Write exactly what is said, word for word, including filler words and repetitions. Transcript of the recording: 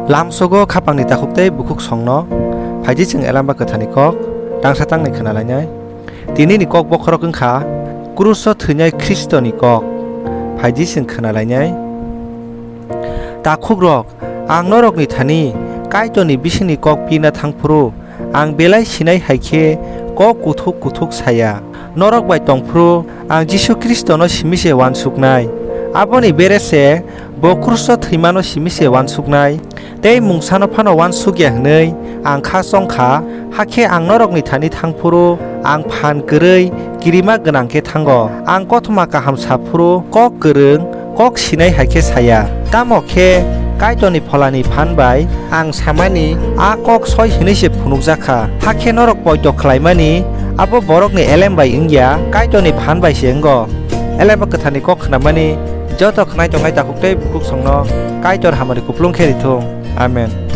Lamsogo khapangni takhuk tei bukhuk songno, phaidi chwng Elamba Kwtharni kok tangsa tangnwi khwnalainai. Tinini kok bokhorok wngkha Kruso thwinai Khristoni kok. Phaidi chwng khwnalainai. Takhukrok, ang norokni thani Kaitorni bisingni kok pina thangphuru, ang belai sinai hai khe kok kuthuk kuthuk saya. Norok bai tongphuru ang Jisu Khristono simi se uansuknai. Aboni bere se bo kruso thwimano simi se uansuknai. Tei mungsano phano uansukya hwnwi ang kha chong kha, hakhe ang norokni thani thangphuru ang phan kwrwi kirima gwnang khe thango. Ang kothoma kaham saphuru kok kwrwng, kok sinai hai khe saya. Tamo khe Kaitorni Pholani phan bai ang samani a kok soi hwnwi se phunukjak kha. Hakhe norok poito khlaimani abo borokni elem bai wngya, Kaitorni phan bai se wngo. Elem Kwtharni kok khnamani joto khnai tongnai takhuk tei bukhuk songno Kaitor hamari kupulung khe rithung. Amen.